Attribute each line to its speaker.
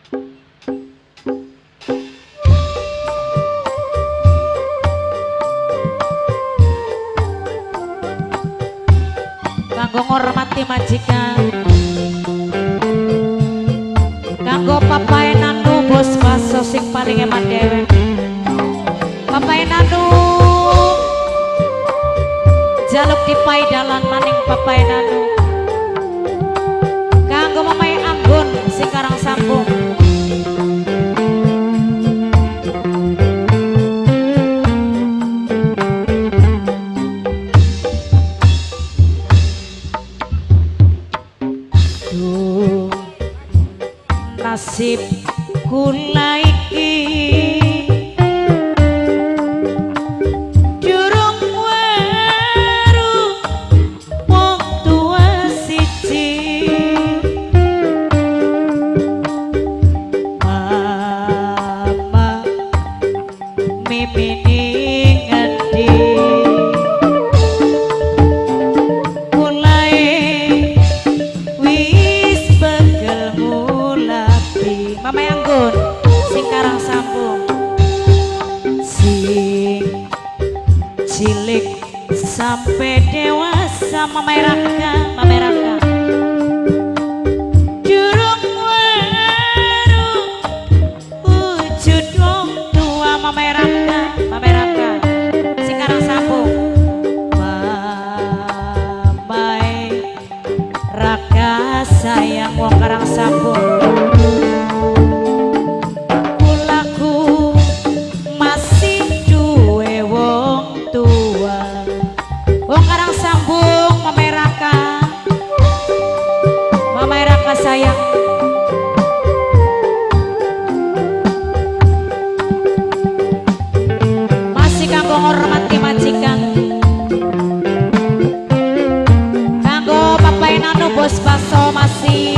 Speaker 1: Kanggo ngormati majikan, kanggo papae Nanu bos baso sing paling eman dewek. Papae Nanu jaluk dipai dalan maning papae Nanu. Kanggo mamae Anggun sing Karang Sambung. Duh, nasib kula iki durung weruh wong tua siji. Mama mimini ngendi kulae wis pegel ngulapi. Mama Anggun sing Karang Sambung, sing cilik sampai dewasa. Mama Raka, Mama Raka durung weruh wujud wong tua. Mama Raka, Mama Raka sing Karang Sambung. Mamae Raka sayang wong Karang Sambung. Kulaku masih duwe wong tua. Wong Karang Sambung, Mamae Raka, Mamae Raka sayang. Masih kanggo ngormati majikan, kanggo papae Nanu bos baso masih.